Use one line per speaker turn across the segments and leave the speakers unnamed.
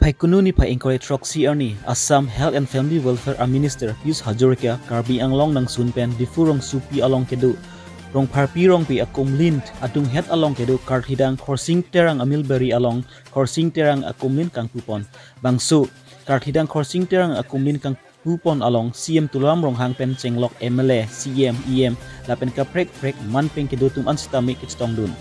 Phaikununi pha encourage rock CR ni Assam Health and Family Welfare Minister Pius Hazarika Karbi Anglong nang sunpen difurong supi along kedu rong pharpi rong pi akumlin atung het along kedu karthidang khorsing terang amilberi along khorsing terang akumlin kangpupon bangsu karthidang khorsing terang akumlin kangpupon along CM tulam rong hangpen chenglok MLA CM EM lapen kaprek prek manpeng kedu tum anstami kitstong dun.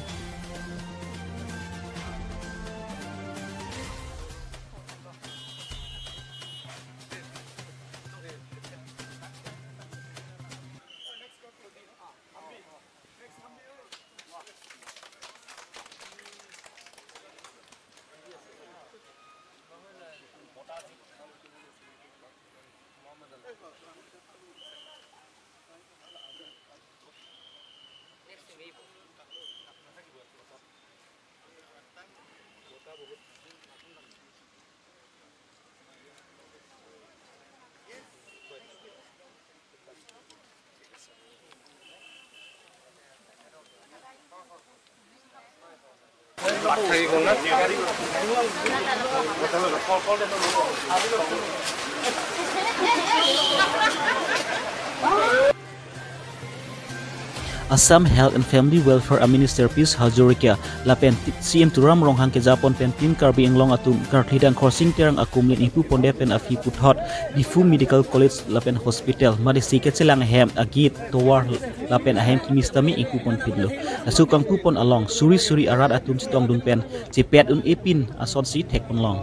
Assam Health and Family Welfare Minister Pius Hazarika lapen CM Turam Ronghang ke Japon pen tim Karbi Anglong atum karthidang khorsing terang akumlin ipu ponde pen afi puthot Difu Medical College lapen Hospital mari sike chelang hem agit towar lapen ahem kimistami ipu pon pidlo asu kang pupon along suri suri arat atum stong dun pen chepet un epin asot si thek pon long.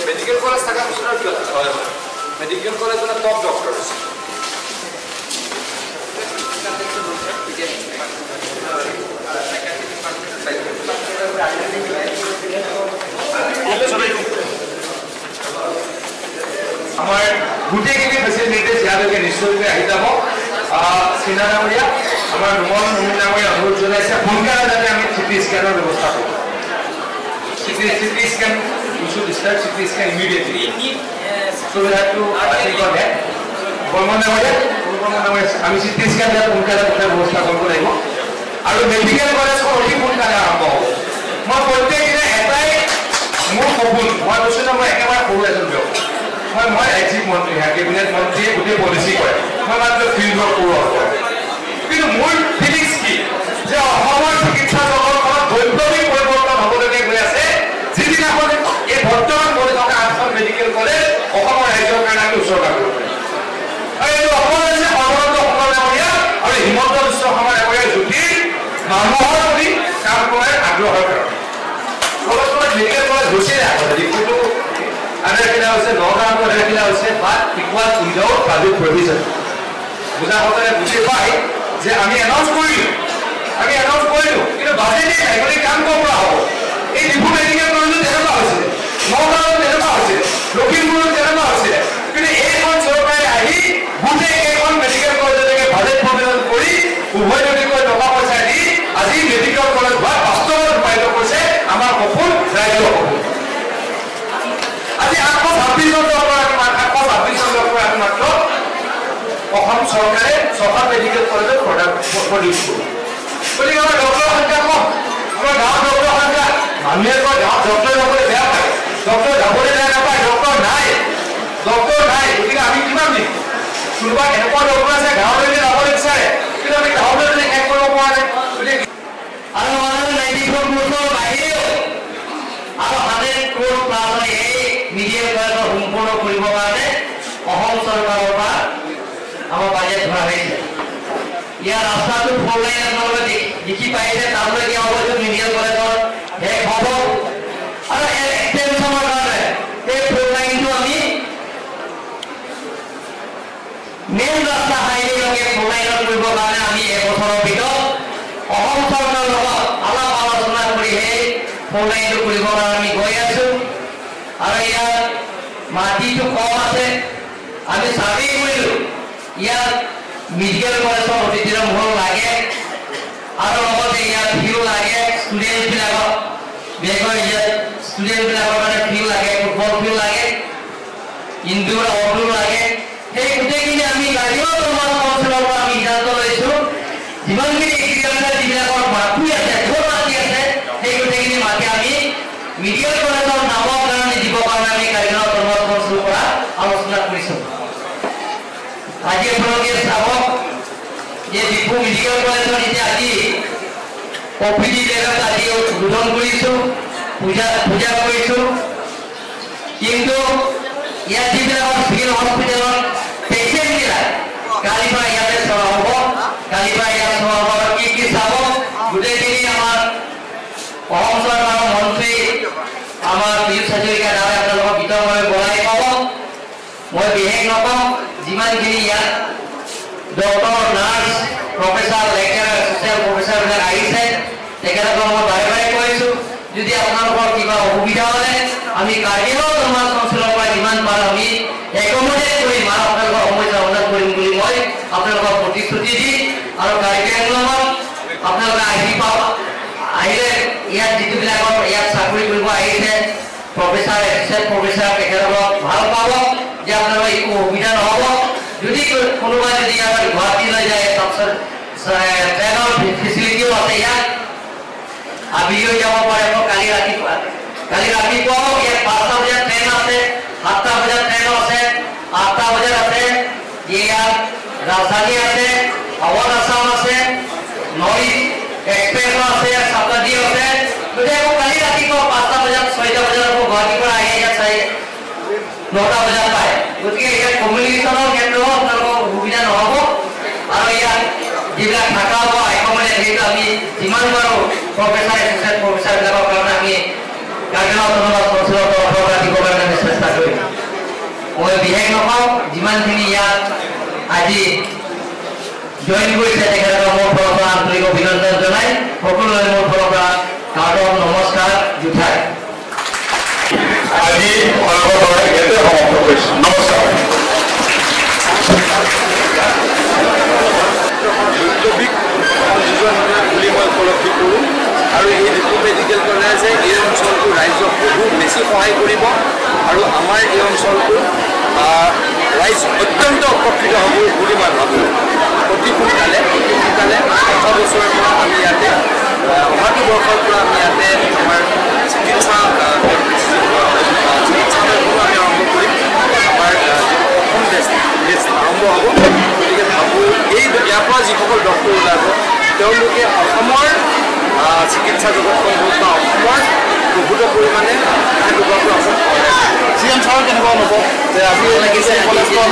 Medical college থাকা medical college মানে top doctor. আমাৰ গোটেইখিনি facilities ইয়ালৈকে নিশ্চয়কৈ আহি যাব। চিনা ডাঙৰীয়া, আমাৰ নোমল মুমিন ডাঙৰীয়া অনুৰোধ জনাইছে সোনকালে যাতে আমি চিটি স্কেনৰ ব্যৱস্থা কৰোঁ। CT scan, we should start CT scan immediately. So we have to think on that. Barman ডাঙৰীয়া, বৰ্মন ডাঙৰীয়া, আমি চিটি স্কেন ইয়াত সোনকালে পঠাৰ ব্যৱস্থা কৰিব লাগিব আৰু মেডিকেল কলেজখন অতি সোনকালে আৰম্ভ হ'ব। মই প্ৰত্যেকদিনে এটাই মোৰ সপোন, মই কৈছোঁ ন, মই একেবাৰে সৰু এজন ব্যক্তি, মই ৰাজ্যিক মন্ত্ৰী, কেবিনেট মন্ত্ৰীয়ে গোটেই পলিচি কৰে, মই মাত্ৰ ফিল্ড ৱৰ্ক কৰোঁ আৰু। কিন্তু মোৰ ফিলিংছ কি যে অসমৰ চিকিৎসা জগতখনত বৈপ্লৱিক পৰিৱৰ্তন হ'বলগীয়া গৈ আছে। যিদিনাখন এই বৰ্তমান বনি থকা ৮খন মেডিকেল কলেজ অসমৰ ৰাইজৰ কাৰণে আমি উচৰ্গা কৰিব পাৰিম। আৰু এইটো অসম হৈছে সৰ্বানন্দ সোণোৱাল ডাঙৰীয়া আৰু হিমন্ত বিশ্ব শৰ্মা ডাঙৰীয়াৰ জ্যোতিৰ মানুহৰ প্ৰতি কাম কৰাৰ আগ্ৰহৰ কাৰণে। ক'ৰবাত মেডিকেল কলেজ হৈছিলে আগতে, ডিফুটো আধাৰ কিনা হৈছে, নগাঁৱতো আধাৰ কিনা হৈছে, but it was without budget provision. বুজাসকলে বুজি পায় যে আমি এনাউন্স কৰিলোঁ, কিন্তু বাজেটেই নাই, গতিকে কাম ক'ৰ পৰা হ'ব? এই ডিফু মেডিকেল কলেজত তেনেকুৱা হৈছিলে, নগাঁৱত তেনেকুৱা হৈছিলে, লখিমপুৰত তেনেকুৱা হৈছিলে, কিন্তু এইখন চৰকাৰে আহি গোটেই কেইখন মেডিকেল কলেজলৈকে বাজেট প্ৰভিজন কৰি উভৈনদীকৈ টকা পইচা দি আজি মেডিকেল কলেজ হোৱা বাস্তৱত ৰূপায়িত কৰিছে। আমাৰ সপোন, ৰাইজৰ সপোন। আজি ৮২৬ জন ডক্টৰ আমি ৮২৬ জন ডক্টৰ আমি মাত্ৰ অসম চৰকাৰে ৬খন মেডিকেল কলেজত প্ৰডিউচ কৰোঁ। গতিকে আমাৰ ডক্টৰৰ সংখ্যা কম, আমাৰ গাঁৱত ডক্টৰৰ সংখ্যা, মানুহে কয় গাঁৱত ডক্টৰ যাবলৈ বেয়া পায়, ডক্টৰ যাবলৈ বেয়া নাপায়, ডক্টৰ নাই, ডক্টৰ নাই। গতিকে আমি কিমান দিম? কোনোবা এনেকুৱা ডক্টৰ আছে গাঁৱলৈকে যাবলৈ বিচাৰে, কিন্তু আমি গাঁৱলৈ শেষ কৰিব পৰা নাই। গতিকে
আৰু 194 ক্ৰ'ৰৰ বাহিৰেও আৰু 100 ক্ৰ'ৰ প্লাছ এই মেডিকেল কলেজৰ সম্পূৰ্ণ কৰিবৰ কাৰণে অসম চৰকাৰৰ পৰা আমাৰ বাজেট ধৰা হৈছে। ইয়াৰ ৰাস্তাটো ফ'ৰ লাইন আপোনালোকে দেখি পাইছে, তালৈকে অৱশ্যে মেডিকেল কলেজৰ শেষ হ'ব আৰু এক্সটেনশ্যনৰ এবছৰৰ ভিতৰত অসম চৰকাৰৰ লগত আলাপ আলোচনা কৰি সেই ফ'ৰ লাইনটো কৰিবৰ কাৰণে আমি গৈ আছোঁ। আৰু ইয়াত মাটিটো কম আছে, আমি চাৰ্ভে কৰিলোঁ, ইয়াত মেডিকেল কলেজৰ অতিথিৰ মূল লাগে আৰু লগতে ইয়াত ফিও লাগে ষ্টুডেণ্টবিলাকক, বিশেষকৈ ইয়াত ষ্টুডেণ্টবিলাকৰ কাৰণে ফিও লাগে, ফুটবল ফিও লাগে, ইনডোৰ আউটডোৰ লাগে। সেই গোটেইখিনি আমি কাৰ্বি অট'নমাছ কাউন্সিলৰ পৰা আমি সিদ্ধান্ত লৈছোঁ, যিমানখিনি এগ্ৰিকালচাৰ যিবিলাকৰ মাটি আছে, য'ত মাটি আছে, সেই গোটেইখিনি মাটি আমি মেডিকেল কলেজৰ নামৰ কাৰণে দিবৰ কাৰণে আমি কাৰ্বি অট'নমাছ কাউন্সিলৰ পৰা আলোচনা কৰিছোঁ। আজি আপোনালোকে চাব যে ডিফু মেডিকেল কলেজত এতিয়া আজি অ' পি ডি জেগাত আজি উদ্বোধন কৰিছোঁ, পূজা কৰিছোঁ। কিন্তু ইয়াত যিবিলাকৰ চিভিল হস্পিটেলত পেচেণ্টবিলাক কালিৰ পৰা ইয়াতে চোৱা হ'ব, কালিৰ পৰা ইয়াত চোৱা হ'ব আৰু কি কি চাব গোটেইখিনি আমাৰ অসম চৰকাৰৰ মন্ত্ৰী আমাৰ পীয়ুষ হাজৰিকা দাদাই আপোনালোকক বিতংভাৱে বঢ়াই পাব। মই বিশেষ নকওঁ, যিমানখিনি ইয়াত doctor, nurse, professor, lecturer, social প্ৰফেচাৰবিলাক আহিছে, তেখেতলোকক মই বাৰে বাৰে কৈছোঁ, যদি আপোনালোকৰ কিবা অসুবিধা হ'লে আমি কাৰ্বি অট'নমাছ কাউন্সিলৰ পৰা যিমান পাৰোঁ আমি একমোডেট কৰিম আৰু আপোনালোকৰ সমস্যা সমাধান কৰিম বুলি মই আপোনালোকক প্ৰতিশ্ৰুতি দি আৰু কাৰ্বি আংলঙত আপোনালোকে আহি পাব, আহিলে ইয়াত যিটোবিলাকৰ ইয়াত চাকৰি কৰিব আহিছে প্ৰফেচাৰ, এছিষ্টেণ্ট প্ৰফেচাৰ, তেখেতলোকক ভাল পাব যে আপোনালোকৰ একো অসুবিধা নহ'ব। যদি কোনোবা যদি ইয়াত গুৱাহাটীলৈ যায়, তাৰপিছত ট্ৰেইনৰ ফেচিলিটিও আছে, ইয়াত আবেলিও যাব পাৰে। আকৌ কালি ৰাতিপুৱাও ইয়াত 5টা বজাত ট্ৰেইন আছে, 7টা বজাত ট্ৰেইন আছে, 8টা বজাত আছে। ইয়াত ৰাজধানী আছে, অৱধ আছাম আছে, নৰ্থ ইষ্ট এক্সপ্ৰেছো আছে, শতাব্দী আছে। গতিকে আকৌ কালি ৰাতিপুৱা 5টা বজাত, 6টা বজাত আকৌ গুৱাহাটীৰ পৰা আহি ইয়াত 9টা বজাত পায়। গতিকে ইয়াত কমিউনিকেশ্যনৰ ক্ষেত্ৰতো আপোনালোকৰ অসুবিধা নহ'ব। আৰু ইয়াত যিবিলাক থকা হ'ব একমনে, সেইটো আমি যিমান পাৰোঁ প্ৰফেচাৰ, এছিষ্টেণ্ট প্ৰফেচাৰবিলাকৰ কাৰণে আমি কাৰ্বি অট'নমাছ কাউন্সিলৰ তৰফৰ পৰা দিবৰ কাৰণে আমি চেষ্টা কৰিম। মই বিশেষ নকওঁ, যিমানখিনি ইয়াত আজি জইন কৰিছে তেখেতলোকক মোৰ ফালৰ পৰা আন্তৰিক অভিনন্দন জনাই সকলোৱে মোৰ ফালৰ পৰা কাৰ্ডক নমস্কাৰ জোঠাই
আজি ইয়াতে সমাপ্ত কৰিছোঁ। নমস্কাৰ।
বৈপ্লৱিক সংযোজন বুলি মই উপলব্ধি কৰোঁ আৰু এই ডিফু মেডিকেল কলেজে এই অঞ্চলটোৰ ৰাইজক বহুত বেছি সহায় কৰিব আৰু আমাৰ এই অঞ্চলটোৰ ৰাইজ অত্যন্ত উপকৃত হ'ব বুলি মই ভাবোঁ। অতি সোনকালে অহা বছৰৰ পৰা আমি ইয়াতে, অহাটো বৰ্ষৰ পৰা আমি ইয়াতে আমাৰ চিকিৎসালয়খনো আমি আৰম্ভ কৰিম। আমাৰ প্ৰথম বেচ আৰম্ভ হ'ব। গতিকে ভাবোঁ এই ইয়াৰ পৰা যিসকল ডক্টৰ ওলাব তেওঁলোকে অসমৰ চিকিৎসা জগতখন হওক বা অসমৰ প্ৰভূত পৰিমাণে তেখেতলোকৰ পৰা অসম
চি এম ছাৰৰ কেনেকুৱা অনুভৱ যে আজি মেডিকেল কলেজখন